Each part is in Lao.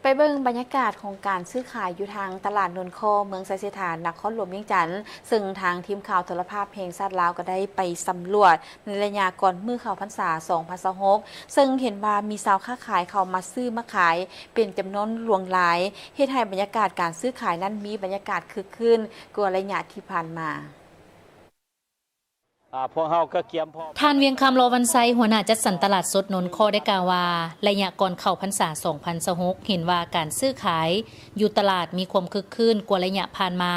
ໄປເບິ່ງບັນຍາກາດຂອງການຊື້ຂາຍຢູ່ທາງຕະຫຼາດໂນນຄໍ້ ເມືອງໄຊເສດຖາ ນະຄອນຫຼວງວຽງຈັນ, ເຊິ່ງທາງທີມຂ່າວໂທລະພາບແຫ່ງຊາດລາວກໍໄດ້ໄປສຳຫຼວດໃນໄລຍະກ່ອນມື້ເຂົ້າພັນສາສອງພັນຊາວຫົກ ເຊິ່ງເຫັນວ່າມີຊາວຄ້າຂາຍເຂົ້າມາຊື້ມາຂາຍເປັນຈຳນວນຫຼວງຫຼາຍ, ເຮັດໃຫ້ບັນຍາກາດການຊື້ຂາຍນັ້ນມີບັນຍາກາດຄຶກຄື້ນກວ່າໄລຍະທີ່ຜ່ານມາ. ອາ ພວກເຮົາກໍກຽມພ້ອມ. ທ່ານ ວຽງຄຳ ລໍວັນໄຊ ຫົວໜ້າຈັດສັນຕະຫຼາດສົດໂນນຄໍ້ ໄດ້ກ່າວວ່າ ໄລຍະກ່ອນເຂົ້າພັນສາສອງພັນຊາວຫົກ ເຫັນວ່າການຊື້ຂາຍຢູ່ຕະຫຼາດມີຄວາມຄຶກຄື້ນກວ່າໄລຍະຜ່ານມາ,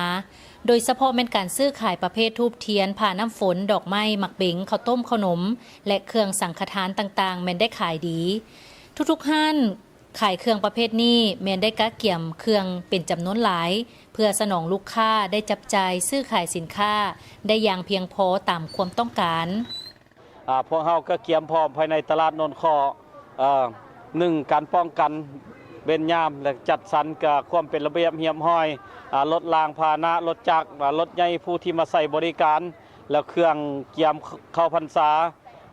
ໂດຍສະເພາະແມ່ນການຊື້ຂາຍປະເພດທູບທຽນ, ຜ້ານ້ຳຝົນ, ດອກໄມ້, ໝາກເບັງ, ເຂົ້າຕົ້ມ, ເຂົ້າໜົມ ແລະ ເຄື່ອງສັງຄະທານຕ່າງໆ ແມ່ນໄດ້ຂາຍດີ. ທຸກໆຮ້ານ ຂາຍເຄື່ອງປະເພດນີ້ແມ່ນໄດ້ກະກຽມເຄື່ອງເປັນຈຳນວນຫຼາຍ ເພື່ອສະໜອງລູກຄ້າໄດ້ຈັບຈ່າຍຊື້ຂາຍສິນຄ້າໄດ້ຢ່າງພຽງພໍຕາມຄວາມຕ້ອງການ. ອາ ພວກເຮົາກະກຽມພ້ອມພາຍໃນຕະຫຼາດໂນນຄໍ້ ເອີ ໜຶ່ງ ການປ້ອງກັນເວນຍາມ ແລະ ຈັດສັນກະຄວາມເປັນລະບຽບຮຽບຮ້ອຍ ອາ ລົດລາງພາຫະນະ ລົດຈັກ ອາ ລົດໃຫຍ່ ຜູ້ທີ່ມາໃຊ້ບໍລິການ ແລ້ວເຄື່ອງກຽມເຂົ້າພັນສາ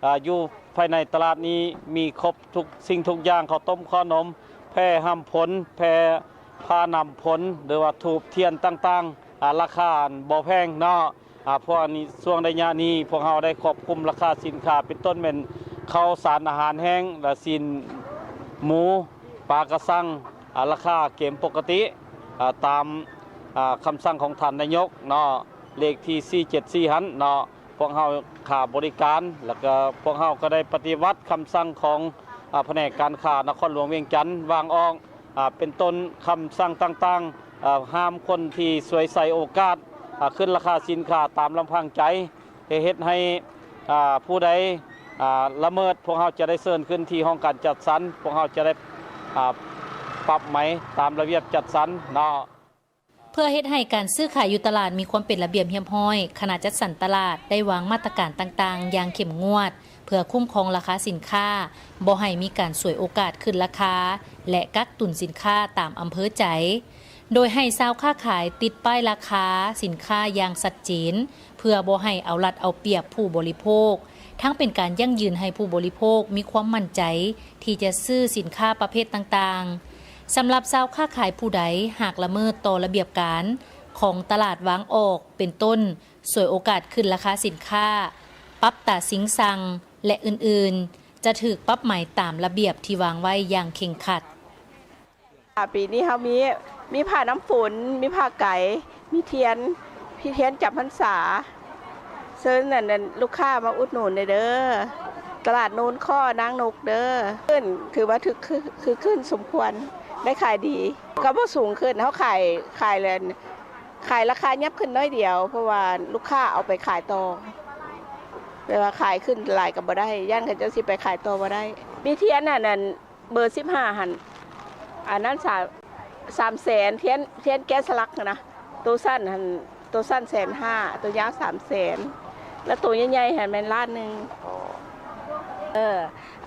ອາ ຢູ່ພາຍໃນຕະຫຼາດນີ້ມີຄົບທຸກສິ່ງທຸກຢ່າງ ເຂົ້າຕົ້ມ ເຂົ້າໜົມ ແພຮ່ຳຝົນ ແພຜ້ານ້ຳຝົນ ຫຼືວ່າທູບທຽນຕ່າງໆ ອາ ລາຄາບໍ່ແພງເນາະ. ອາ ເພາະອັນນີ້ ຊ່ວງໄລຍະນີ້ພວກເຮົາໄດ້ຄວບຄຸມລາຄາສິນຄ້າ ເປັນຕົ້ນແມ່ນເຂົ້າສານອາຫານແຫ້ງ ແລະ ຊີ້ນໝູ ປາກະຊັງ ອາ ລາຄາເກມປົກກະຕິ ອາ ຕາມ ອາ ຄຳສັ່ງຂອງທ່ານນາຍົກເນາະ ເລກທີສີ່ເຈັດສີ່ຫັ້ນເນາະ. ພວກເຮົາຄ່າບໍລິການ ແລ້ວກໍພວກເຮົາກໍໄດ້ປະຕິບັດຄຳສັ່ງຂອງ ອາ ພະແນກການຄ້ານະຄອນຫຼວງວຽງຈັນ ວາງອອກ ອາ ເປັນຕົ້ນຄຳສັ່ງຕ່າງໆ ອາ ຫ້າມຄົນທີ່ສວຍໃສໂອກາດ ອາ ຂຶ້ນລາຄາສິນຄ້າຕາມລຳພັງໃຈ ເຮັດໃຫ້ ອາ ຜູ້ໃດ ອາ ລະເມີດ ພວກເຮົາຈະໄດ້ເຊີນຂຶ້ນທີ່ຫ້ອງການຈັດສັນ ພວກເຮົາຈະໄດ້ ອາ ປັບໃໝຕາມລະບຽບຈັດສັນເນາະ. ເພື່ອເຮັດໃຫ້ການຊື້ຂາຍຢູ່ຕະຫຼາດມີຄວາມເປັນລະບຽບຮຽບຮ້ອຍ, ຄະນະຈັດສັນຕະຫຼາດໄດ້ວາງມາດຕະການຕ່າງໆຢ່າງເຂັ້ມງວດ ເພື່ອຄຸ້ມຄອງລາຄາສິນຄ້າ, ບໍ່ໃຫ້ມີການສວຍໂອກາດຂຶ້ນລາຄາ ແລະ ກັກຕຸນສິນຄ້າຕາມອຳເພີໃຈ, ໂດຍໃຫ້ຊາວຄ້າຂາຍຕິດປ້າຍລາຄາສິນຄ້າຢ່າງຊັດເຈນ, ເພື່ອບໍ່ໃຫ້ເອົາລັດເອົາປຽບຜູ້ບໍລິໂພກ, ທັງເປັນການຢັ້ງຢືນໃຫ້ຜູ້ບໍລິໂພກມີຄວາມໝັ້ນໃຈທີ່ຈະຊື້ສິນຄ້າປະເພດຕ່າງໆ. ສຳລັບຊາວຄ້າຂາຍຜູ້ໃດຫາກລະເມີດຕໍ່ລະບຽບການຂອງຕະຫຼາດວາງອອກ ເປັນຕົ້ນ ສວຍໂອກາດຂຶ້ນລາຄາສິນຄ້າ, ປັບຕາຊິງຊັງ ແລະ ອື່ນໆ, ຈະຖືກປັບໃໝຕາມລະບຽບທີ່ວາງໄວ້ຢ່າງເຄັ່ງຄັດ. ອາ ປີນີ້ເຮົາມີ ມີຜ້ານ້ຳຝົນ, ມີຜ້າໄກ, ມີທຽນ, ມີທຽນຈຳພັນສາ. ເຊີນອັນ ອັນ ລູກຄ້າມາອຸດໜູນແດ່ເດີ. ຕະຫຼາດໂນນຄໍ້ນາງນົກເດີ. ຂຶ້ນ ຖືວ່າຖືກ ຄື ຄືຂຶ້ນສົມຄວນ ໄດ້ຂາຍດີ. ກໍບໍ່ສູງຂຶ້ນ, ເຮົາຂາຍ ຂາຍແລ້ວ ຂາຍລາຄາຫຍັບຂຶ້ນໜ້ອຍດຽວ ເພາະວ່າລູກຄ້າເອົາໄປຂາຍຕໍ່. ແປວ່າຂາຍຂຶ້ນຫຼາຍກໍບໍ່ໄດ້, ຢ້ານເຂົາເຈົ້າຊິໄປຂາຍຕໍ່ບໍ່ໄດ້. ມີທຽນອັນນັ້ນ ເບີສິບຫ້າຫັ້ນ ອັນນັ້ນສາມ ສາມແສນ, ທຽນ ທຽນແກະສະຫຼັກຫັ້ນນະ ໂຕສັ້ນຫັ້ນ ໂຕສັ້ນແສນຫ້າ ໂຕຍາວສາມແສນ ແລ້ວໂຕໃຫຍ່ໆຫັ້ນແມ່ນລ້ານໜຶ່ງ. ເອີ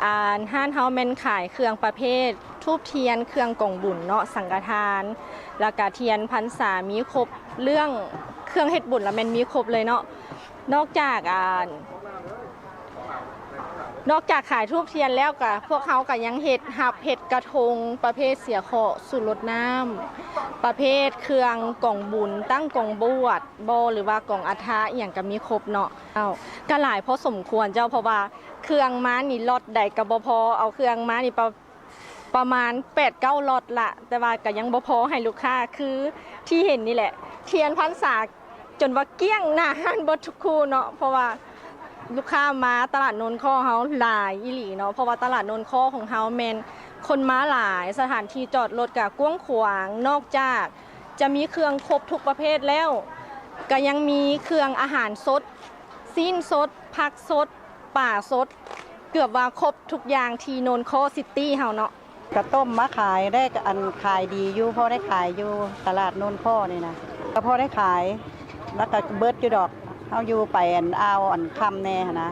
ອັນຮ້ານເຮົາແມ່ນຂາຍເຄື່ອງປະເພດທູບທຽນ, ເຄື່ອງກອງບຸນເນາະ, ສັງກະທານ ແລ້ວກະທຽນພັນສາ ມີຄົບເລື່ອງເຄື່ອງເຮັດບຸນ ລະແມ່ນມີຄົບເລີຍເນາະ. ນອກຈາກ ອາ ນອກຈາກຂາຍທູບທຽນແລ້ວກະ ພວກເຮົາກະຍັງເຮັດ ຮັບເຮັດກະທົງປະເພດເສຍເຄາະ ສູດລົດນ້ຳ ປະເພດເຄື່ອງກອງບຸນ ຕັ້ງກອງບວດບໍ ຫຼືວ່າກອງອັດຖະ ອີ່ຫຍັງກະມີຄົບເນາະ. ເຈົ້າ ກະຫຼາຍພໍສົມຄວນເຈົ້າ ເພາະວ່າເຄື່ອງມານີ້ລັອດໃດກະບໍ່ພໍ ເອົາເຄື່ອງມານີ້ປະ ປະມານແປດເກົ້າລັອດລະ ແຕ່ວ່າກະຍັງບໍ່ພໍໃຫ້ລູກຄ້າ ຄືທີ່ເຫັນນີ້ແຫຼະ ທຽນພັນສາ ຈົນວ່າກ້ຽງໜ້າຮ້ານເບິດທຸກຄູ່ເນາະ ເພາະວ່າລູກຄ້າມາຕະຫຼາດໂນນຄໍ້ເຮົາຫຼາຍອີ່ຫຼີເນາະ ເພາະວ່າຕະຫຼາດໂນນຄໍ້ຂອງເຮົາແມ່ນຄົນມາຫຼາຍ ສະຖານທີ່ຈອດລົດກະກວ້າງຂວາງ ນອກຈາກຈະມີເຄື່ອງຄົບທຸກປະເພດແລ້ວ ກະຍັງມີເຄື່ອງອາຫານສົດ ຊີ້ນສົດ ຜັກສົດ ປາສົດ ເກືອບວ່າຄົບທຸກຢ່າງທີ່ໂນນຄໍ້ຊິຕີ້ເຮົາເນາະ. ກະຕົ້ມມາຂາຍໄດ້ ອັນ ຂາຍດີຢູ່ ພໍໄດ້ຂາຍຢູ່ຕະຫຼາດໂນນຄໍ້ນີ້ນະ ກະພໍໄດ້ຂາຍ ລະກະເບິດຢູ່ດອກ ເຮົາຢູ່ໄປ ອັນ ອ່າວ ອັນ ຄຳແດ່ຫັ້ນນະ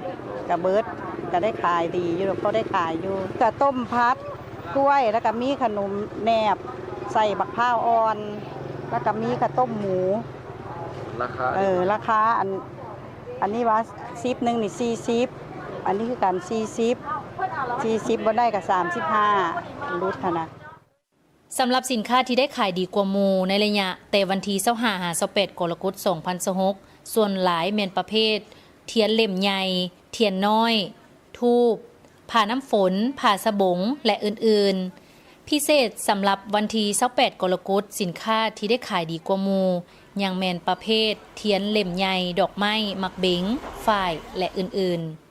ກະເບິດ ກະໄດ້ຂາຍດີຢູ່ ພໍໄດ້ຂາຍຢູ່ ກະຕົ້ມຜັດກ້ວຍ ລະກະມີຂະໜົມແໜບໃສ່ບັກພ້າວອ່ອນ ລະກະມີເຂົ້າຕົ້ມໝູ. ລາຄາ ເອີ ລາຄາ ອັນ ອັນນີ້ວ່າສິບໜຶ່ງນີ້ສີ່ສິບ ອັນນີ້ຄືກັນສີ່ສິບ ສີ່ສິບ ບໍ່ໄດ້ກະສາມສິບຫ້າ ຫຼຸດຫັ້ນນະ. ສຳລັບສິນຄ້າທີ່ໄດ້ຂາຍດີກວ່າໝູ່ໃນໄລຍະແຕ່ວັນທີຊາວຫ້າຫາຊາວແປດກໍລະກົດສອງພັນຊາວຫົກ ສ່ວນຫຼາຍແມ່ນປະເພດທຽນເຫຼັ້ມໃຫຍ່, ທຽນນ້ອຍ, ທູບ, ຜ້ານ້ຳຝົນ, ຜ້າສະບົງ ແລະ ອື່ນໆ. ພິເສດສຳລັບວັນທີຊາວແປດກໍລະກົດ, ສິນຄ້າທີ່ໄດ້ຂາຍດີກວ່າໝູ່ຍັງແມ່ນປະເພດທຽນເຫຼັ້ມໃຫຍ່, ດອກໄມ້, ໝາກເບັງ, ຝ້າຍ ແລະ ອື່ນໆ.